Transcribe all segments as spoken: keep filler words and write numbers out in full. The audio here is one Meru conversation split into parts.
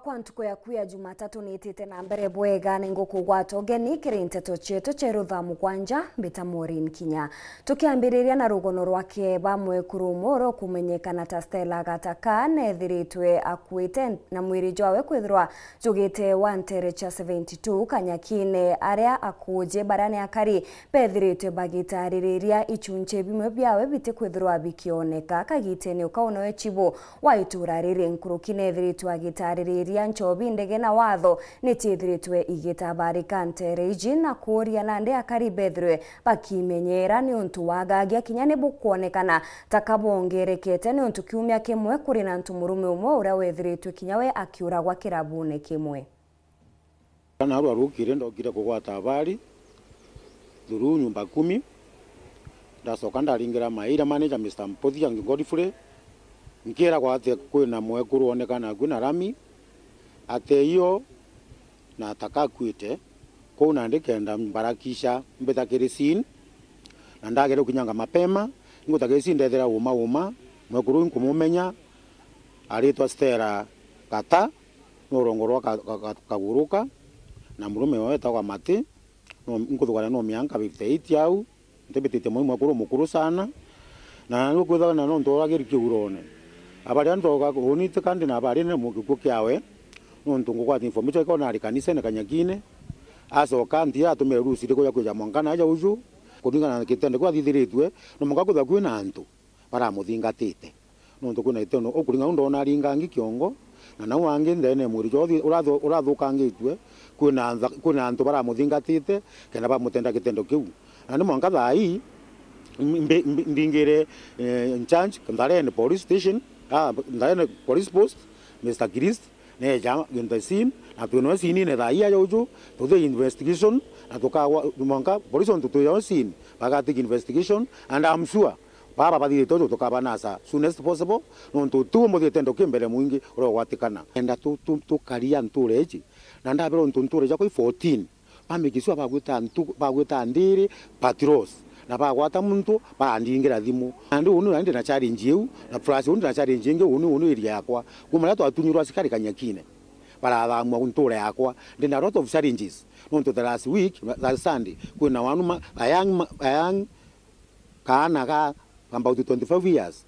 Kwa ntuku yaku ya Jumatatu niitite na mbere bwega, na ingukugwata ugeni kiri nteto cietu cia rutha mugwanja, mbita Maureen Kinya. Tukiambiriria na rugono rwake ba mwekuru umwe uria ukumenyekana ta Stella Gataka, neethiritwe akuite na mwiri jwawe kwithirwa jugite wa ntere cia seventy two kanyakine. Aria akuuji baria ni akari beethiritwe bagitaririria ichunche bimwe biawe bitikwithirwa bikioneka kagitene. Ukaunawe chibu wa itura riri nkuruki neethiritwe agitaririria nchobi ndege na watho niciithiritwe igitabarika ntere iji, na kuuria nandi akari beethirwe bakimenyera niuntu wagagia kinya ni bukwonekana ta kabongerekete, niuntu kiumia kimwe kuri na antu murume umwe uria weethiritwe kinya we akiuragwa kirabune kimwe. Kana rwarukire, ndokire kugwata habari through Nyumba Kumi. Ndacoka ndaringira my area manager, Mister Mpothia Godfrey, nkiragwa ati kwina mwekuru wonekana akui na rami, ati iyo na ataka akuite. Kou nandi kenda mbarakisha mbita kiri scene, na ndagere gukinyanga mapema, inguta kiri scene ndethira uma uma, mwekuru nkumumenya, aritwa Stella Gata, ni urongo rwa ka-, ka-, ka-, Kaguruka, na murume wawe etagwa Mati. No, nkuthugania no mianka fifty eight au, ntibititie mwarimwa kuru mukuru sana, na nani ukwithagana nontu uragiri kiurone. Abari antu oga uni tika ndi na abari ni mu-, gikuu kiawe, nontu ngugwata information iko nari kanisene Kanyakine, acoka nti atumire rusi riku ya kwija mwanka na aja uju, kuringana na kitendo kiu athithiritwe, no mwanka kwithwa kwina antu baramuthingatite. Nontu kwina itendo, ukuringa u ndona aringangi kiongo, na nau angi ndene mwiri jwa uthi-, urathu-, urathukangitue, kwina ntha-, kwina antu baramuthingatite, kenda bamutenda kitendo kiu. Na ni mwanka thaa ii, mbi-, mbi-, mbingire, eh, in charge, Ntharene Police Station, ah, Ntharene Police Post, Mister Chris, neja in the scene, na twinawe scene-ine thaa ii aja uju, tuthi investigation, na tukagwa, mwanka police ontu twinawe scene, bagatiki investigation, and I'm sure, baba bathithite uju tukabanasa soonest possible, nontu tiu muthite ndoki mbere mwingi uria ugwatikana. Enda tu, tu, tukaria nture iji, na ndabera untu nture jakwa i fourteen, bamikisua bagwita ntu, bagwita ndiri patrols, na bagwata muntu, bandingira thimu. Nandi uni nandi na challenge iu, na plus uni na challenge ingi uni, uni area yakwa. Kuma riria twatunyirwe asikari Kanyakine, barathamua nture yakwa. Ndina a lot of challenges, nontu the last week, last Sunday, kwina wanu ma, a young ma, a young kaana ga about twenty-five years,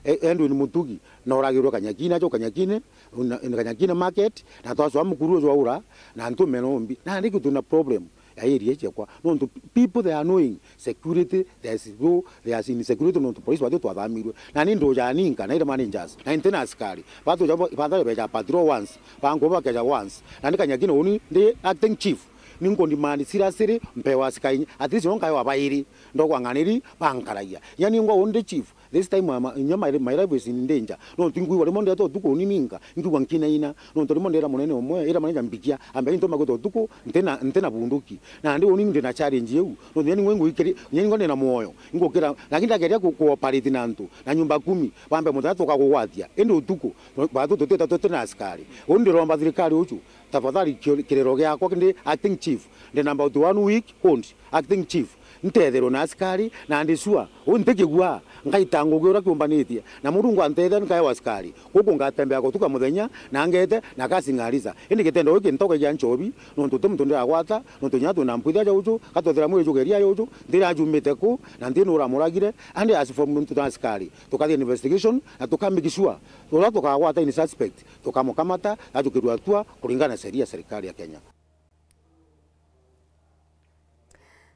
e-, Edwin Mutugi, na uragirwe Kanyakine, ajo Kanyakine, na, na Kanyakine market, na twacwa mukuru uju aura, na ntume nombi. Nandi kiu twina problem ya area ciakwa. Nontu people they are knowing security, there is no, there is insecurity, nontu police batwi twathamirwe. Na ni nduja ninka, na ira managers, na ntina asikari. Batuja bo-, bathare beja patrol once, bankuba bakeja once. Na ni Kanyakine uni, ndi acting chief. Ni nkundimani seriously, mpewa asikari, at least no nkaewa bairi. Ndogwa ng'aniri bankaragia. Yani ngwa undi chief. This time, my, my, my life is in danger. Nontu nkwigua rimwe ndeta utuku uni ninka, nkwigua nkinaina. Nontu rimwe ndera munene umwe, ira manager mbikia, ambe into magwita utuku, ntina, ntina bunduki. Nandi uni ndina challenge iu. Nontu yani ngwe ngwikiri, yani ngwa ndina mwoyo. Ngukira, lakini ndageria ku, ku operate na antu. Na nyumba kumi, bambe muthenya tukagugwatia. Indi utuku, batu tutita tutina asikari. Uni ndiromba thirikari uju. Tafadhali kio-, kiriro giakwa ndi acting chief. Ndi number one week old acting chief. Ntetherwe na asikari, na ndi sure, u ntikigua, ngaita ngugi uria kiumbanitie. Na Murungu antethia nkaewa asikari. Guku ngatembea gutuka muthenya, na ngete, na kasing'arisa. Indi gitendo giki ntoka gia nchobi, nontu ti muntu ndiragwata, nontu nya twina mpwithia ja uju, gatwethira mwiri jugeria ya uju, ndirajumite ku, na nti nuramuragire, and as for muntu ta asikari, tukathia investigation, na tukamake sure, uria tukagwata in suspect, tukamukamata, ajukirwa hatua kuringana na sheria ya serikali ya Kenya.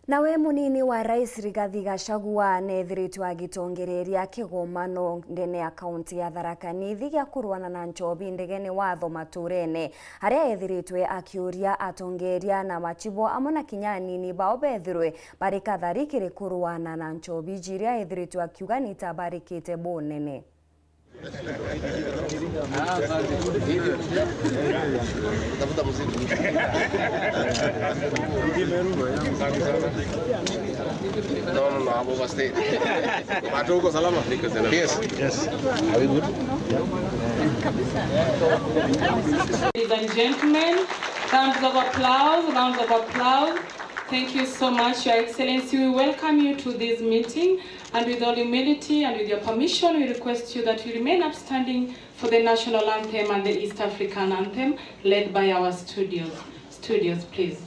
Nawe munini wa Rais Rigathi Gachagua neethiritwe agitongereria kigomano ndene ya kaunti ya Tharaka Nithi gia kurwana na nchobi ndegene watho maturene, aria eethiritwe akiuria atongeria na machibo amwe na kinya anini bao beethirwe bari kathari kiri kurwana na nchobi iria eethiritwe akiuga nitabarikite bunene. No, no, no, I'm overstayed. But uko salama? Yes. Yes. Are we good? Ladies and gentlemen, rounds of applause, rounds of applause. Thank you so much, Your Excellency. We welcome you to this meeting. And with all humility and with your permission, we request you that you remain upstanding for the national anthem and the East African anthem, led by our studios. Studios, please.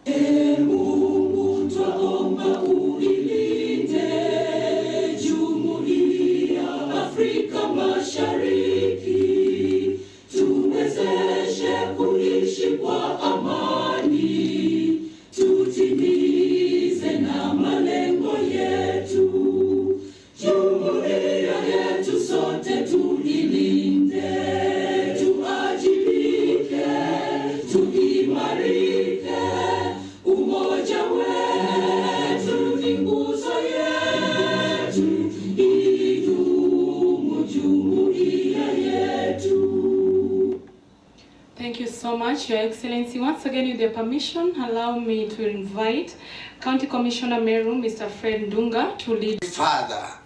Ee Mungu, twaomba uilinde Jumuiya ya Afrika Mashariki, tuwezeshe kuishi kwa amani, tutimize na malengo yetu. Jumuiya yetu sote tuilinde, tuajibike, tuimarike. Umoja wetu ni nguzo yetu, idumu jumuiya yetu. Thank you so much, Your Excellency. Once again, with your permission, allow me to invite County Commissioner Meru, Mister Fred Ndunga, to lead. Father.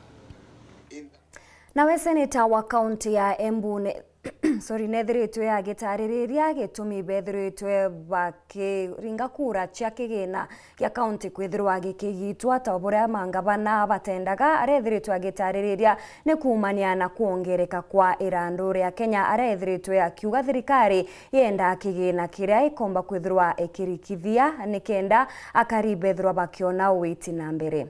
Nawe seneta wa kaunti ya Embu ne, sorry, nethiritwe agitaririria gitumi bethiritwe bakiringa kura cia kigina kia kaunti kwithirwa gikigitwa ta buria mangavana batendaga, aria ethiritwe agitaririria ni kuumania na kwongereka kwa irandu ria Kenya, aria ethiritwe akiuga thirikari yenda kigina kiria ikomba kwithirwa ikirikithia nikenda akari bethirwa bakiona witi na mbere.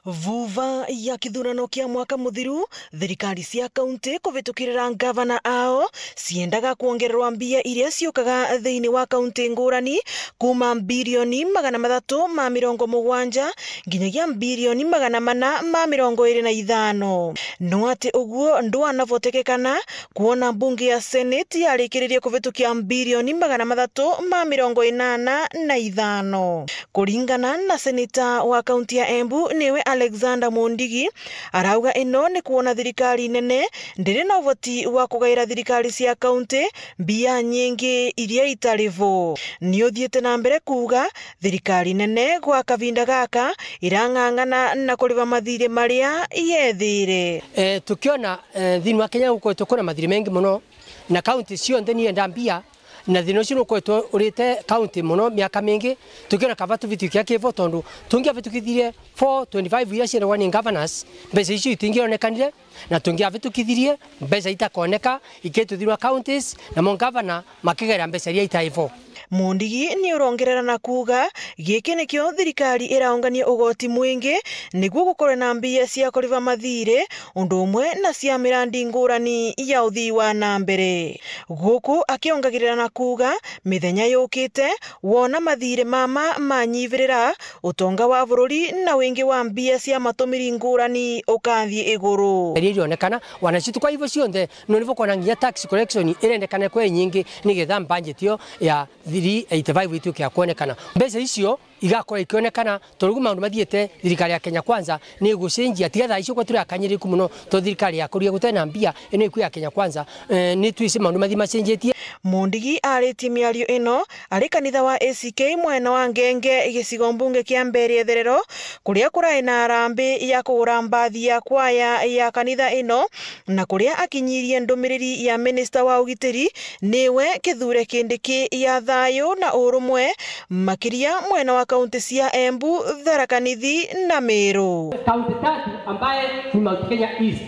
Vuva ya kithurano kia mwaka muthiru, thirikari cia kaunti kuvitukirira ngavana ao ciendaga kwongererwa mbia iria ciukaga thiini wa kaunti ngurani, kuuma mbirioni magana mathatu ma mirongo mugwanja nginyagia mbirioni magana mana ma mirongo iri na ithano. No ati uguo ndwanavotekekana, kwona mbunge ya Senate yarikiririe kuvitukia mbirioni magana mathatu ma mirongo inana na ithano. Kuringana na seneta wa kaunti ya Embu, niwe Alexander Mundigi, arauga ino ni kwona thirikari nene ndiri na uvoti wa kugaira thirikari cia kaunti mbia nyingi iria itari vo. Ni uthiite na mbere kuuga thirikari nene gwa kavinda gaka irang'ang'ana na kuriva mathiri maria yethire. Eh, tukiona, eh, thiini wa Kenya gukoretwo kwina mathiri mengi mono, na kaunti cionthe ni ienda mbia, na thina ucio nukoretwo urite kaunti mono miaka mingi, tukiona kaba tuvitukia kivo, tondu tungiavitukithirie four twenty-five iria cieragwa ni governors, mbeca icio itingionekanire, na tungiavitukithirie mbeca itakoneka, ikituthirwa counties, namo ngavana makigera mbeca iria itai vo. Mundigi ni urongerera na kuuga, giki nikio thirikari iraungania ugoti mwingi niguo gukorwe na mbia cia kuriva mathiri, undu umwe na cia mirandi ngurani ya uthii wa na mbere. Guku akiongagirira na kuuga, mithenya yukite, wona mathiri mama manyivirira, utonga wa bururi na wingi wa mbia cia matumiri ngurani ukathii iguru. Iria irionekana, wanacitukwa ivo cionthe, no nivo kwona nginya tax collection irendekana kwa inyingi, nigetha budget iyo ya three eighty-five ituike ya kwonekana. Mbeca icio igakorwo ikionekana, tondu riu maundu mathiite, thirikari ya Kenya Kwanza ni igucenjia, tiga thaa icio kwa turi akanyiriku mono, to thirikari yakorire gutena mbia, ino iku ya Kenya Kwanza, eh, ni twisi maundu mathii macenjetie. Mundigi aritie miario ino ari kanitha wa A C K mwena wa Ngenge, gicigo mbunge kia Mbeere Etherero, kuria kurai na arambi ya kugura mbathi ya kwaya ya kanitha ino, na kuria akinyirie ndumiriri ya minista wa ugitiri, niwe Kithure Kindiki, ya thayu na urumwe, makiria mwena wa kaunti cia Embu, Tharaka Nithi na Meru. Kaunti tatu ambaye ni Mount Kenya East.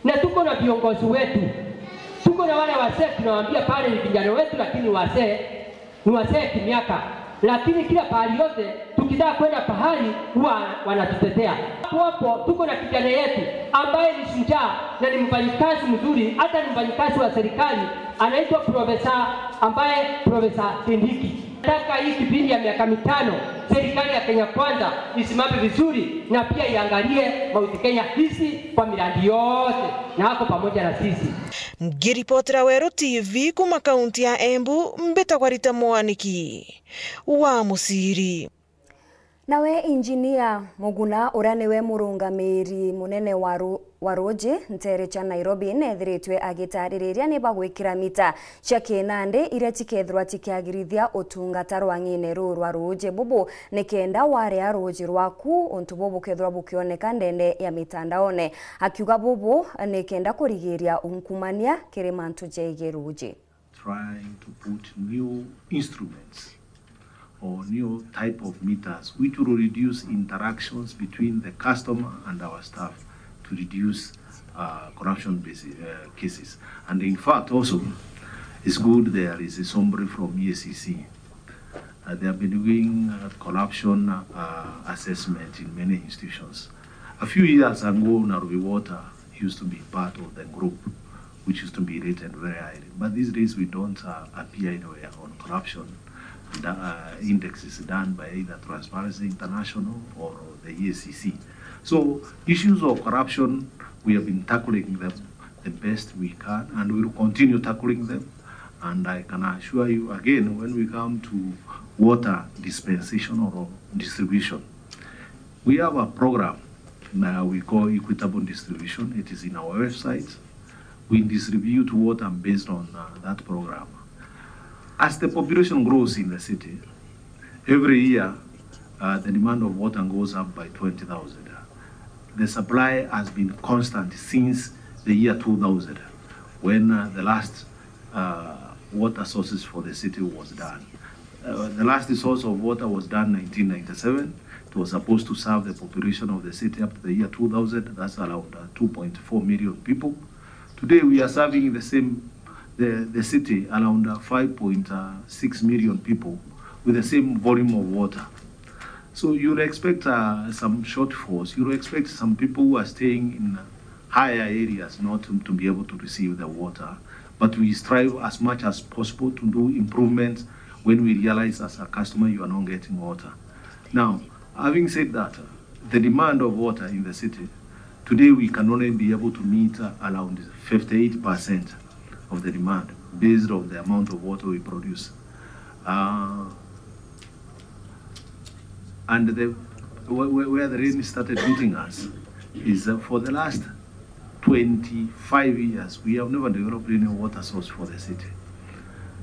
Na tuko na viongozi wetu. Tuko na wale wazee tunawaambia pale ni vijana wetu, lakini wazee ni wazee kimiaka, lakini kila pahali yote tukitaka kwenda pahali huwa wanatutetea. Hapo hapo tuko na kijana yetu ambaye ni shujaa na ni mfanyikazi mzuri, hata ni mfanyikazi wa serikali, anaitwa Profesa, ambaye Profesa Kindiki. Nataka hii kipindi ya miaka mitano, serikali ya Kenya Kwanza isimame vizuri na pia iangalie Mount Kenya East kwa miradi yote, na wako pamoja na sisi. Ngiripotera Weru T V kuma kaunti ya Embu, mbitagwa Rita Mwaniki wa Musiri. Nawe Injinia Muguna, uria niwe murungamiri munene wa ru-, wa ruuji nteere cia Nairobi, neethiritwe agitaririria ni bagwikira mita cia kinandi iria cikethirwa cikiagirithia utungata rwang'ine ruu rwa ruuji bubu, nikenda warea ruuji rwaku untu buu bukethirwa bukioneka ndene ya mitandaone. Akiuga bubu nikenda kurigiria unkumania kiri mantu jegie ruuji. Trying to put new instruments or new type of meters which will reduce interactions between the customer and our staff to reduce uh, corruption basi-, uh, cases. And in fact, also, it's good there is somebody from E A C C. Uh, they have been doing uh, corruption uh, assessment in many institutions. A few years ago, Nairobi Water used to be part of the group which used to be rated very highly. But these days we don't uh, appear anywhere on corruption. And, uh, index is done by either Transparency International or the E A C C. So issues of corruption, we have been tackling them the best we can, and we will continue tackling them. And I can assure you again, when we come to water dispensation or distribution, we have a program now we call Equitable Distribution. It is in our website. We distribute water based on uh, that program. As the population grows in the city, every year uh, the demand of water goes up by twenty thousand. The supply has been constant since the year two thousand, when uh, the last uh, water sources for the city was done. Uh, the last source of water was done nineteen ninety-seven. It was supposed to serve the population of the city up to the year two thousand. That's around uh, two point four million people. Today we are serving the same the, the city around uh, five point six million people with the same volume of water. So you'll expect uh, some shortfalls. You'll expect some people who are staying in higher areas not to, to be able to receive the water. But we strive as much as possible to do improvements when we realize as a customer you are not getting water. Now, having said that, the demand of water in the city, today we can only be able to meet uh, around fifty-eight percent of the demand based on the amount of water we produce. Uh, and the, where, where the rain started hitting us is uh, for the last twenty-five years, we have never developed any water source for the city.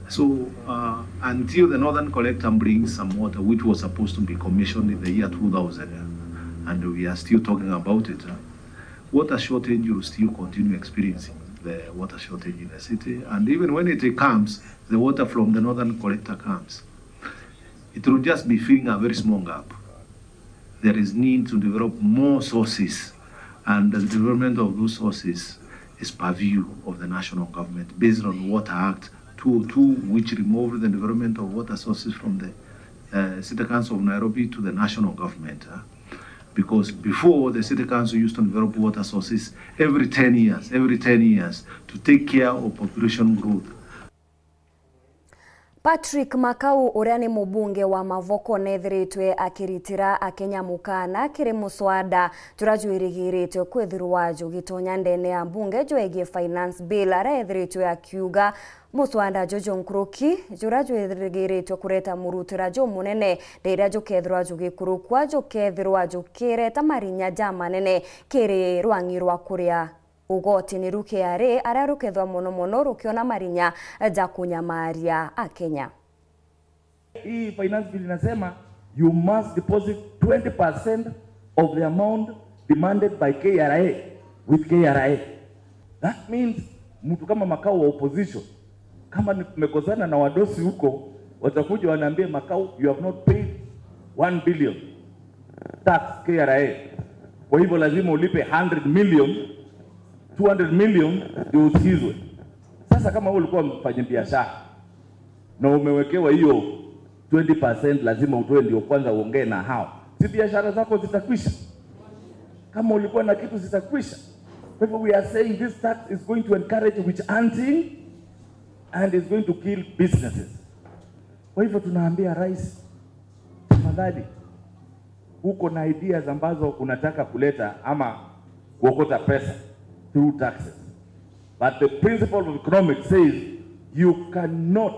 So uh, until the northern collector brings some water, which was supposed to be commissioned in the year two thousand, uh, and we are still talking about it, uh, water shortage, you will still continue experiencing the water shortage in the city. And even when it comes, the water from the northern collector comes, it will just be filling a very small gap. There is need to develop more sources, and the development of those sources is purview of the national government based on Water Act two oh two, which removed the development of water sources from the uh, City Council of Nairobi to the national government. Uh, because before, the City Council used to develop water sources every ten years, every ten years, to take care of population growth. Patrick Makau, uria ni mubunge wa Mavoko, neethiritwe akiritira Akenya mukaana kiri muswada juria jwirigiritwe kwithirwa jugitonya ndene ya mbunge jwegie Finance Bill, aria eethiritwe akiuga muswada juju nkuruki juria jwirigiritwe kureta murutira jumunene riria jukethirwa jugikurukua, jukethirwa jukireta marinya jamanene kiri rwang'i rwa kuria ugoti ni ru K R A, aria rukethwa mono mono rukiona marinya ja kunyamaria Akenya. Hii finance bill inasema you must deposit twenty percent of the amount demanded by K R A with K R A. That means mtu kama Makau wa opposition, kama nimekosana na wadosi huko, watakuja wanaambia, "Makau, you have not paid one billion tax K R A. Kwa hivyo lazima ulipe hundred million, two hundred million ndio usikizwe." Sasa kama wewe ulikuwa mfanya biashara na umewekewa hiyo twenty percent lazima utoe ndio kwanza uongee na hao, si biashara zako zitakwisha? Kama ulikuwa na kitu zitakwisha. Kwa hivyo we are saying this tax is going to encourage witch hunting and is going to kill businesses. Kwa hivyo tunaambia rais, tafadhali, uko na ideas ambazo unataka kuleta ama kuokota pesa through taxes. But the principle of economics says you cannot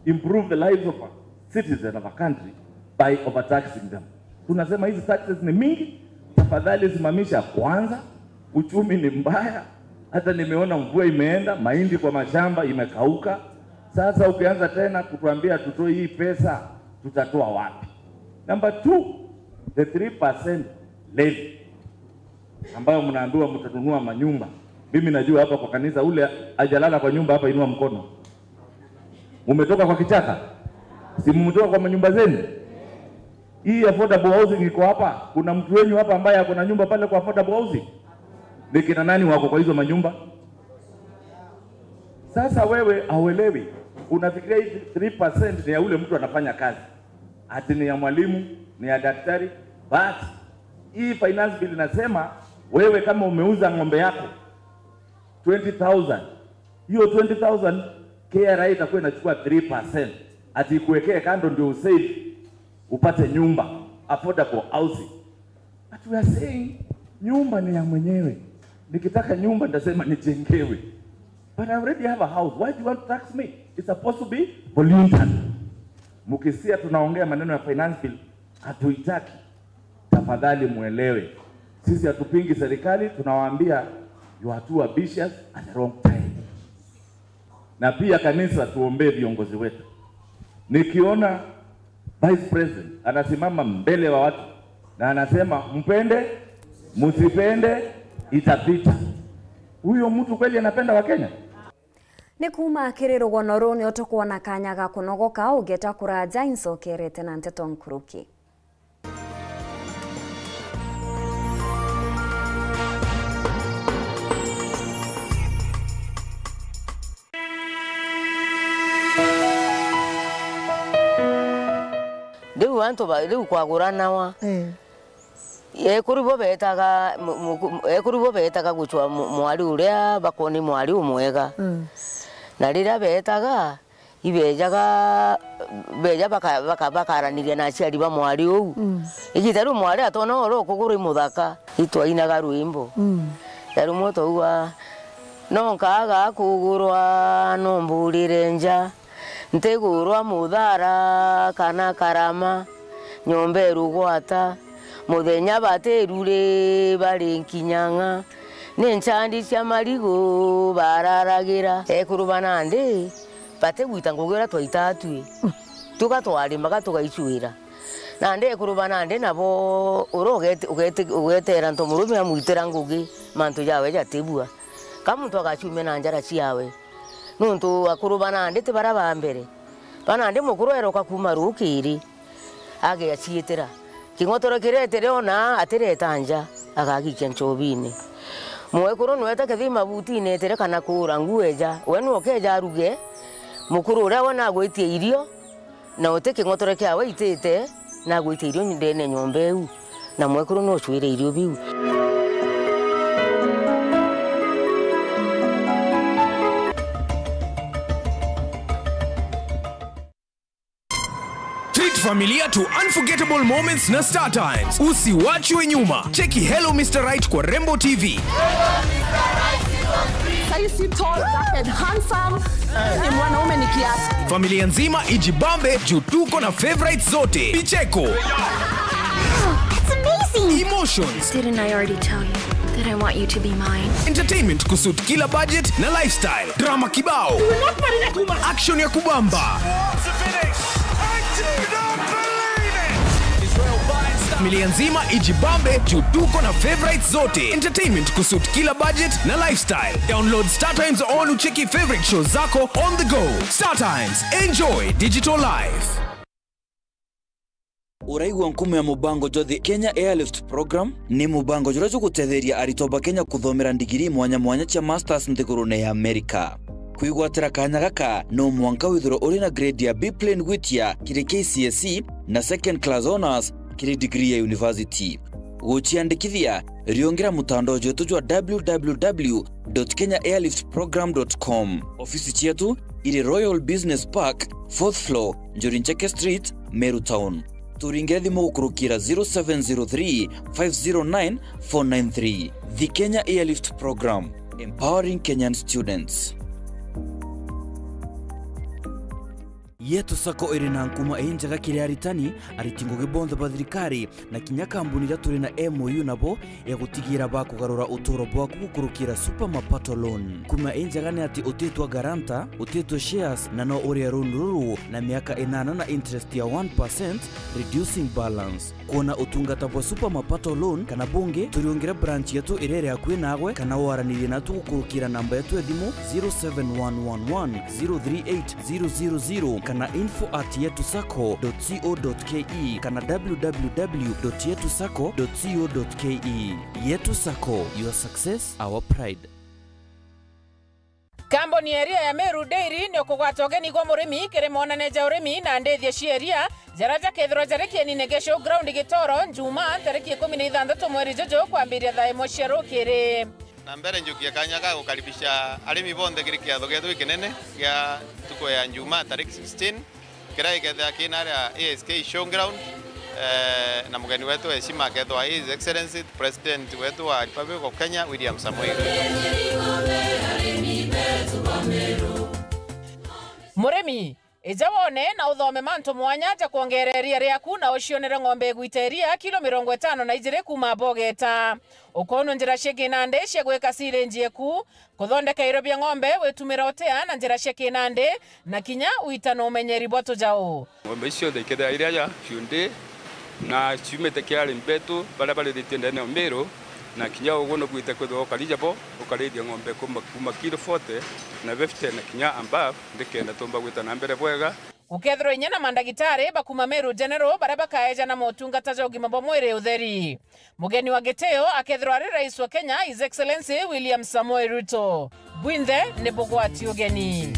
improve the lives of a citizen of a country by overtaxing them. Tunasema hizi taxes ni mingi, tafadhali simamisha kwanza, uchumi ni mbaya, hata nimeona mvua imeenda, mahindi kwa mashamba imekauka. Sasa ukianza tena kutuambia tutoe hii pesa, tutatoa wapi? Number two, the three percent levy ambayo mnaambiwa mtanunua manyumba. Mimi najua hapa kwa kanisa, ule ajalala kwa nyumba hapa, inua mkono. Mumetoka kwa kichaka? Si mumetoka kwa manyumba zenu? Hii affordable housing iko hapa. Kuna mtu wenyu hapa ambaye ako na nyumba pale kwa affordable housing? Ni kina nani wako kwa hizo manyumba? Sasa wewe hauelewi. Unafikiria hii three percent ni ya ule mtu anafanya kazi. Ati ni ya mwalimu, ni ya daktari. But hii finance bill inasema wewe kama umeuza ng'ombe yako twenty thousand, hiyo twenty thousand K R A itakuwa inachukua three percent. Ati ikuwekee kando ndio usave, upate nyumba, affordable housing. But we are saying, nyumba ni ya mwenyewe. Nikitaka nyumba nitasema nijengewe. But I already have a house. Why do you want to tax me? It's supposed to be voluntary. Mkisikia tunaongea maneno ya finance bill, hatuitaki. Tafadhali muelewe. Sisi hatupingi serikali, tunawaambia you are too ambitious at the wrong time. Na pia kanisa, tuombee viongozi wetu. Nikiona Vice President anasimama mbele wa watu na anasema, "Mpende, msipende, itapita." Huyo mtu kweli anapenda Wakenya? Ni kuuma kiri rugono ruu nio tukwona kanya ga kunogoka, ugeta kuraja incokerete na nteto nkuruki. Riu antu ba-, riu kwaguranawa. Eh. Ekuru bo beetaga, mu-, mu-, ekuru bo beetaga gucwa mu-, mwari uria bakoona ni mwari umwega. Mm. Na riria beetaga, ibeejaga, beeja baka-, baka-, bakaaraniria na aciari ba mwari uu. Mm. Igiita riu mwari atoona oro ukuguru i muthaka, itwainaga rwimbo. Mm. Na rumwe twauga, "No nkaaga kugurwa, no mbuurire nja, ntigurwa muthara kana karama, nyomba irugwata, muthenya batiruri bari nkinyang'a, ni nchandi cia marigu bararagira." Ekuru ba nandi batigwita ngugi iria twaitaga tui. Tuga twarimaga tugaicuira. Nandi ekuru ba nandi nabo uria ugete-, ugete-, ugeteera ntomurume amwitira ngugi, mantu jawe jatibua. Ka muntu agaciumia na njara ciawe. Nuntu akuru ba nandi ti baria ba mbere. Ba nandi mukuru eroka kuuma rukiri, ageaciitira. King'otore kiria etire ona atireta nja, agagikia nchobine. Mwekuru nwete kethii mabutine etire kana kuura nguo eja, we nwe ukeja aruge, mukuru uria we nagwitie irio, na uti king'otore kiawe aitite, nagwitie irio ndene nyomba iu, na mwekuru nwe ucuire irio biu. Treat familia to unforgettable moments na Star Times. Usiwachwe nyuma. Cheki Hello Mister Right kwa Rembo T V. Saisi tall, dark and handsome. Ni mwanaume ni kiasi. Familia nzima ijibambe juu tuko na favorites zote. Vicheko. That's amazing. Emotions. Didn't I already tell you that I want you to be mine? Entertainment kusuit kila budget na lifestyle. Drama kibao. You will not marry that woman. Action ya kubamba. Familia nzima ijibambe juu tuko na favorites zote. Entertainment kusuit kila budget na lifestyle. Download Star Times on ucheki favorite shows zako on the go. Star Times, enjoy digital life. Uraigua nkumo ya mubango jwa the Kenya Airlift Program? Ni mubango juria jugutetheria aritwa ba Kenya kuthomera ndigiri mwanya mwanya cia masters nthigurune ya Amerika. Kwigwatira kanya gaka, no mwanka withirwe uri na grade ya B plain gwitia kiri K C S E na second class honours kiri degree ya university. Guciandikithia, riungira mutandao jwetu jwa w w w dot kenya airlift program dot com. Ofisi cietu iri Royal Business Park, fourth floor, Njuri Ncheke Street, Meru Town. Turinge thimu gukurukira zero seven zero three, five zero nine, four nine three. The Kenya Airlift Program, empowering Kenyan students. Yetu Sacco iri na nkuma injega kiri aritani, ariti ngugi bonthe ba thirikari, na kinya kambuni iria turi na M O U nabo ya gutigira bakugarura uturo bwaku gukurukira Super Mapato Loan. Nkuma injega ni ati utitwa guarantor, utitwa shares, na no urie loan ruru na miaka inana na interest ya one percent, reducing balance. Kwona utungata bwa Super Mapato Loan kana bungi, turiungire branch yetu iria iri akui nagwe, kana waranirie natu gukurukira namba yetu ya thimu zero seven one one one zero three eight zero zero zero kana info at yetu sacco dot co dot K E kana w w w dot yetu sacco dot co dot K E. Yetu Sacco, your success, our pride. Kambuni ya iria ya Meru Dairy ni ukugwata ugeni gwa murimi kiri monane ja urimi na ndithia cia iria, jaria jakethirwa jari kienine gia showground Gitoro, Njumaa, tariki ikumi na ithanthatu mweri juju, kwambiria thaa imwe cia rukiri. Na mbere njukie kanya ga gukaribisha arimi bonthe kiri kiatho gietu gikinene gia ntuku ya Njumaa, tariki sixteen, kiria gikethira kina aria A S K Showground, eh, na mugeni wetu wa heshima akethwa His Excellency President wetu wa Republic of Kenya, William Samoei Ruto. Murimi, ija wone na uthome mantu mwanya ja kwongeera iria riaku na ucionere ng'ombe igwita iria kilo mirongo itano na ijiri kuuma bogeta. Ukoonwa njira cia kinandi cia gwika silage eku, kuthondeka irio bia ng'ombe witumira utia na njira cia kinandi, na kinya wita na umenyeri bwa tujau. Ng'ombe ici cionthe ikethira iri aja ciundi, na ciumite kiri arimi betu baria barithitie ndene ya Meru, na kinya uguo nubwite kwithirwa ukari jabo, ukarithia ng'ombe kuma, kuma kilo forty na fifty na kinya above, nikenda tumba gwita na mbere bwega. Gukethirwa inya na mandagitari ba kuuma Meru General baria bakaejana motungata ja ugima bwa mwiri utheri. Mugeni wa gitio akethirwa ari Rais wa Kenya, His Excellency William Samoei Ruto. Bwinthe ni bugwati ugeni.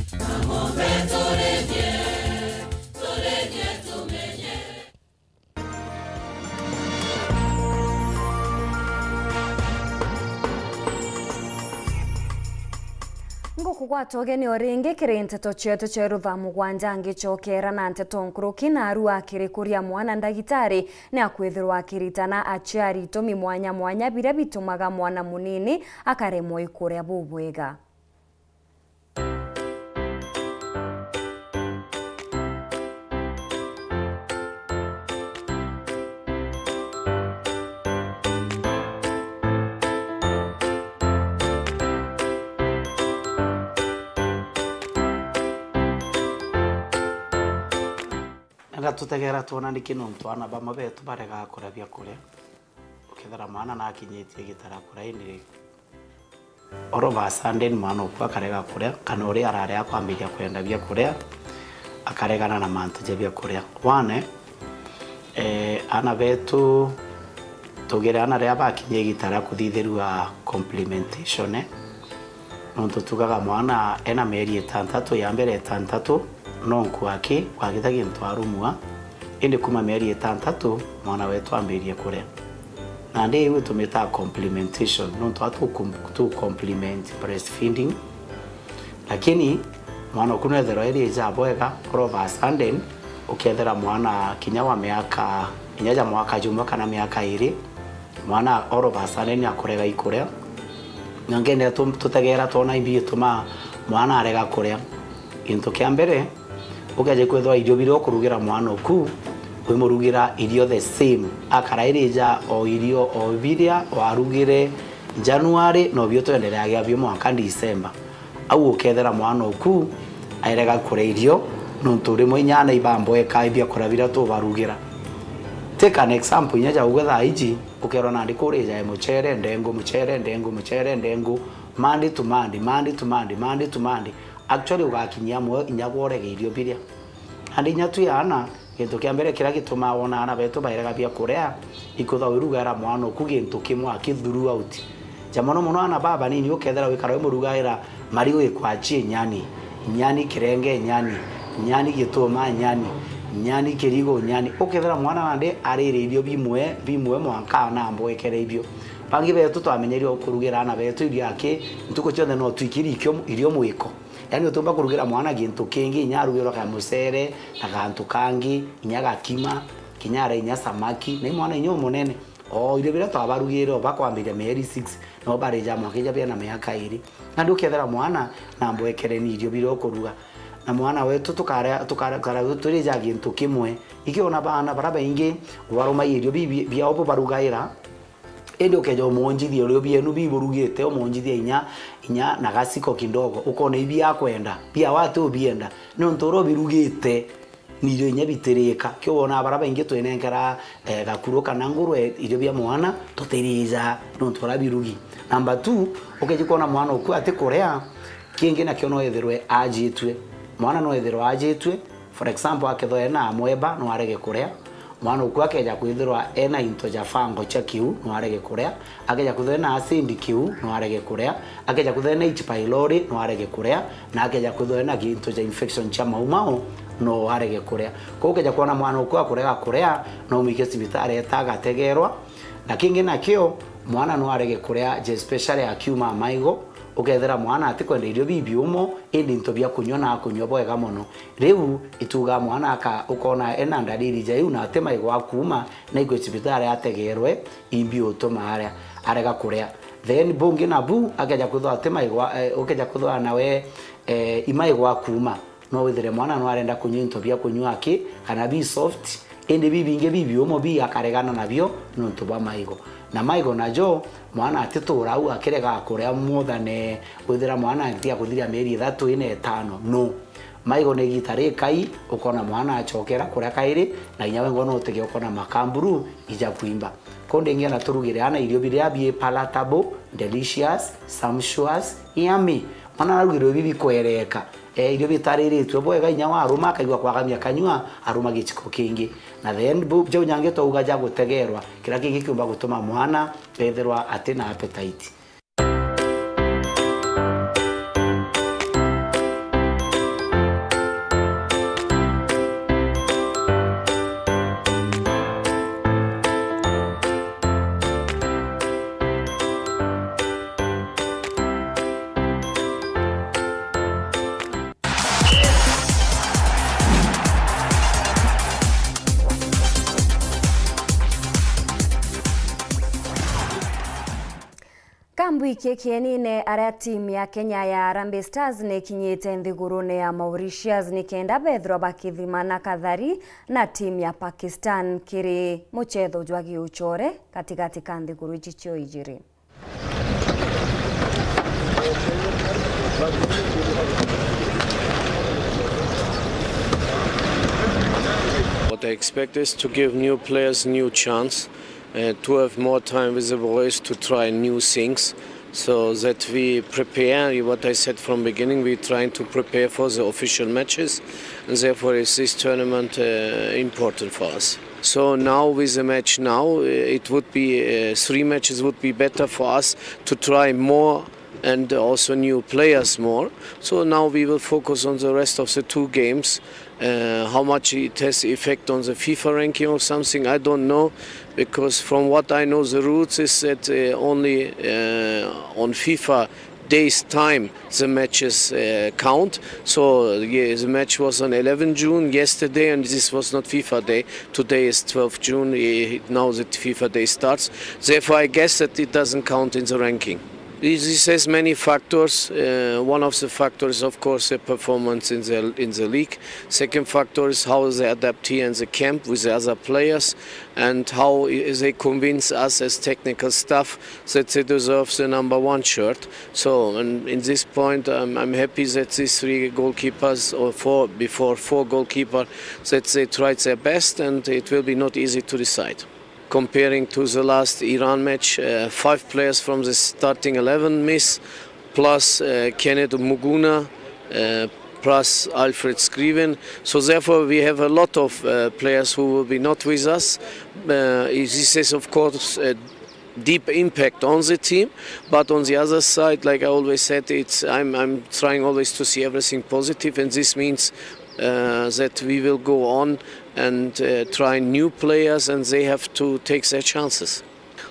Ngukugwata ugeni o ringi kiri nteto cietu cia rutha mugwanja, ngicokera na nteto nkuruki. Narua akiri kuria mwana ndagitari ni akwithirwa akiritana aciari itumi mwanya mwanya biria bitumaga mwana munini akaremwa ikuria bubwega. Enda tutegera twona niki nontu aana bamwe betu baregaa kuria biakuria. Ukethira mwana nakinyitie igita ria kuria indi all of a sudden mwana uku akarega kuria, kana uria arari akwambiria kwenda biakuria, akaregana na mantu ja biakuria. One, eh, aana betu tugire aana riria bakinyia igita ria kuthithirua complementation, eh, nontu tugaga mwana ena mieri itantatu, ya mbere itantatu, no nkuaki gwagitha gintu arumua, indi kuma mieri itantatu mwana wetu ambirie kuria. Nandi iu tumitaga complementation, nontu atu com-, tu complement breastfeeding. Lakini mwana uku nwethirwa iri ja bwega, all of a sudden, ukethira mwana kinya wa miaka, kinya ja mwaka jumwe kana miaka iri, mwana all of a sudden akurega ikuria. Na ngenda tu-, tutegera twona imbi ituma mwana arega kuria. Gintu kia mbere, ukeje kwithwa irio biria ukurugira mwana uku, wimurugira irio the same. Akara irija o irio o biria warugire January, nobio twendereagia bio mwanka December. Au ukethira mwana uku airega kuria irio, nontu rimwe inya aana ibambweka ibiakuria biria tubarugira. Take an example, inya ja ugue thaa iji, ukerwa nandi kurija muchere, ndengu, muchere, ndengu, muchere, ndengu, Monday to Monday, Monday to Monday, Monday to Monday. Actually, ugakinyia amwe inya gworege irio biria. Nandi inya twi aana, gintu kia mbere kiria gitumaa wona aana betu bairega bia kuria, ikwithwa wirugaira mwana uku gintu kimwe aki throughout. Ja mono mono aana baba nini ukethira wikara wimurugaira marigu ikwachie nyani, nyani kirenge nyani, nyani gituma nyani, nyani kirigu nyani. Ukethira mwana nandi arire irio bimwe, bimwe mwanka anambwekere irio. Bangi betu twamenyerire kurugira aana betu irio aki, ntuku cionthe no twikiri ikio, irio mwiko. Yaani utiumba kurugira mwana gintu kingi, inya arugirwa ka mucere na gantu kangi, inya gakima, kinya aria inya samaki, na i mwana inya umunene. O irio biria twabarugire o bakwambiria mieri six, no barija mwanka ija bena miaka iri. Nandi ukethira mwana na mbwekere ni irio biria ukuruga. Na mwana wetu tukarea, tukarea, tukarea twirija gintu kimwe. Iki ona baana baria baingi ubarumagia irio bi-, bi-, biao bubarugaira, indi ukeja umonjithia urio bienu biburugite, umonjithia inya, inya na gaciko kidogo, ukona ibia akwenda, biao ati ubienda, niuntu uria ubirugite ni irio inya bitirika. Kio wona baria baingi twinenkera, eh, gakuru kana ngurwe irio bia mwana, tutirija niuntu uria birugi. Number two, ukeji kwona mwana uku ati kuria, kingi nakio no ethirwe ajitue. Mwana no ethirwe ajitue, for example, akethwa ena amweba, no arege kuria. Mwana uku akeja kwithirwa ena into ja fango cia kiu, no arege kuria. Akeja kwithirwa ena acid kiu, no arege kuria. Akeja kwithirwa ena H. pylori, no arege kuria. Na akeja kwithirwa ena into ja infection cia maumau, no arege kuria. Kwou ukeja kwona mwana uku akurega kuria, no umwike cibitari eta agategerwa. Na kingi nakio, mwana no arege kuria, je, especially akiuma maigo, ukethira mwana atikwenda irio bibiumo, indi into bia kunywa na akunywa bwega mono. Riu ituga mwana aka-, ukona ena ndariri ja iu na ati maigo akuuma, na ikwe cibitari ategerwe, imbi utuma aria, arega kuria. Then bungi nabu, akeja kwithwa ati maigo, eh, ukeja kwithwa nawe, eh, imaigo akuuma. No withire mwana no arenda kunywa into bia kunywa aki, kana bi soft, indi bibingi bibiumo bi akaregana nabio niuntu bwa maigo. Na maigo najo, mwana atitura au akirega kuria more than, eh, withira mwana nti akuthiria mieri ithatu, ina, itano. No. Maigo ni igita rikai, ukona mwana acokera kuria kairi, na inya we ngono utege ukona makamburu ija kwimba. Kondi nginya turugire ana irio biria bi palatable, delicious, sumptuous, yummy. Mwana arugirwe ibi bikwereka. Eh, irio bitariritwe bwega, inya waruma akaigua kwagamia kanyua, aruma giciko kingi. Na then bu-, jau nyangi twauga ja gutegerwa, kiria kingi kiumba gutuma mwana ethirwa ati na appetite. Kambwiki kienine aria timu ya Kenya ya Harambee Stars nikinyite nthigurune ya Mauritius nikenda bethirwa bakithimana kathari na timu ya Pakistan kiri muchetho jwa giuchore gatigati ka nthiguru ici cio ijiri. What I expect is to give new players new chance, uh, to have more time with the boys to try new things, so that we prepare, what I said from beginning, we trying to prepare for the official matches, and therefore is this tournament, uh, important for us. So now with the match now, uh, it would be, uh, three matches would be better for us to try more and also new players more. So now we will focus on the rest of the two games. Uh, how much it has effect on the FIFA ranking or something, I don't know, because from what I know, the rules is that, uh, only, uh, on FIFA days time the matches, uh, count. So, yeah, the match was on eleven June, yesterday, and this was not FIFA day. Today is twelfth June, eh, now the FIFA day starts. Therefore, I guess that it doesn't count in the ranking. This, this has many factors. Uh, one of the factors, of course, the performance in the, in the league. Second factor is how they adapt here in the camp with the other players and how i-, they convince us as technical staff that they deserve the number one shirt. So, and in this point, I'm, I'm happy that these three goalkeepers, or four, before four goalkeeper, that they tried their best, and it will be not easy to decide. Comparing to the last Iran match, uh, five players from the starting eleven miss, plus, uh, Kenneth Muguna, uh, plus Alfred Skriven. So therefore, we have a lot of, uh, players who will be not with us. Uh, this is, of course, a deep impact on the team. But on the other side, like I always said, it's, I'm, I'm trying always to see everything positive, and this means, uh, that we will go on and, uh, try new players, and they have to take their chances.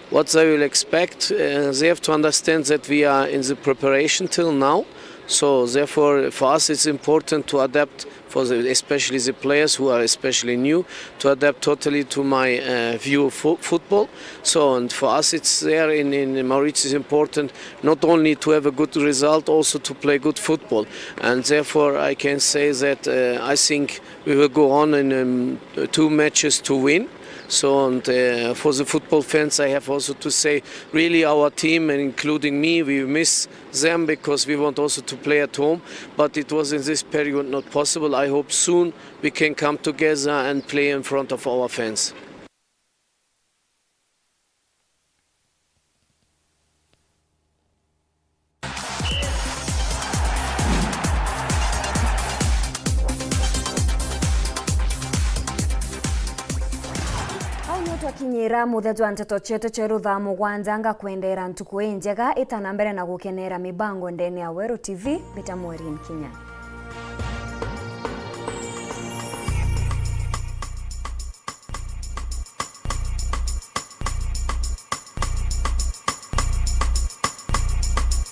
What they will expect, uh, they have to understand that we are in the preparation till now, So therefore, for us, it's important to adapt for the, especially the players who are especially new, to adapt totally to my uh, view of fo- football. So, and for us, it's there in, in Mauritius important not only to have a good result, also to play good football. And therefore, I can say that uh, I think we will go on in um, two matches to win. So, and uh, for the football fans, I have also to say, really, our team, and including me, we miss them because we want also to play at home. But it was in this period not possible. I hope soon we can come together and play in front of our fans. Au nio twakinyira muthia jwa nteto cietu cia ruthaa mugwanja. Ngakwendera ntuku injega, itana mbere na gukenera mibango ndene ya Weru T V. Mbita Maureen Kinya.